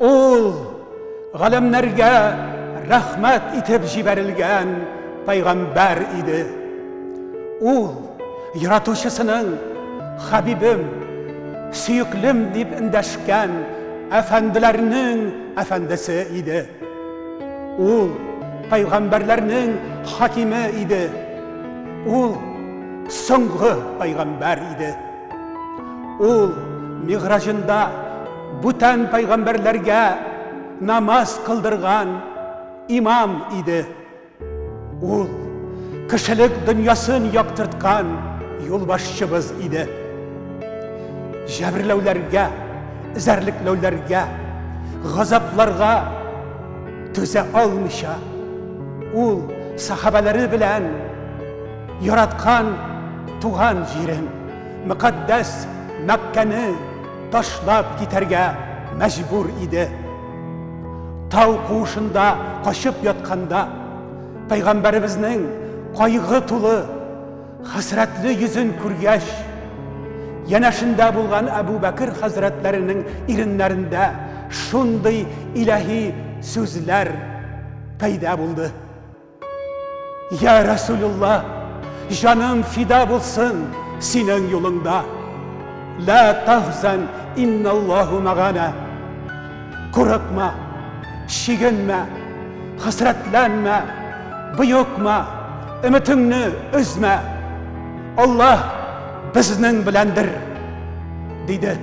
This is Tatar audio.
Ул галәмнәргә рәхмәт итеп җибәрелгән пәйгамбәр иде. Ул яратучысының Хәбибем, сөеклем дип эндәшкән әфәнделәрнең әфәндесе иде. Ул пәйгамбәрләрнең хакиме иде. Ул соңгы пәйгамбәр иде. Ул мигъраҗында бүтән пәйгамбәрләргә намаз кылдырган имам иде. Ул кешелек дөньясын яктырткан юлбашчыбыз иде. Җәберләүләргә, эзәрлекләүләргә, газапларга түзә алмыйча, ул сахабәләре белән яраткан туган җирен, мөкатдәс Мәккәне ташлап китәргә мәҗбүр иде. Тау куышында качып ятканда, пәйгамбәребезнең кайгы тулы, хәсрәтле йөзен күргәч, янәшендә булган Әбу Бәкер хәзрәтләренең иреннәрендә шундый илаһи сүзләр пәйда булды. Я Расулулла, җаным фида булсын синең юлыңда. Ла тахзан инналлаху магана. Курыкма, чигенмә, хәсрәтләнмә, боекма, өметеңне өзмә. Аллаһ безнең беләндер, диде.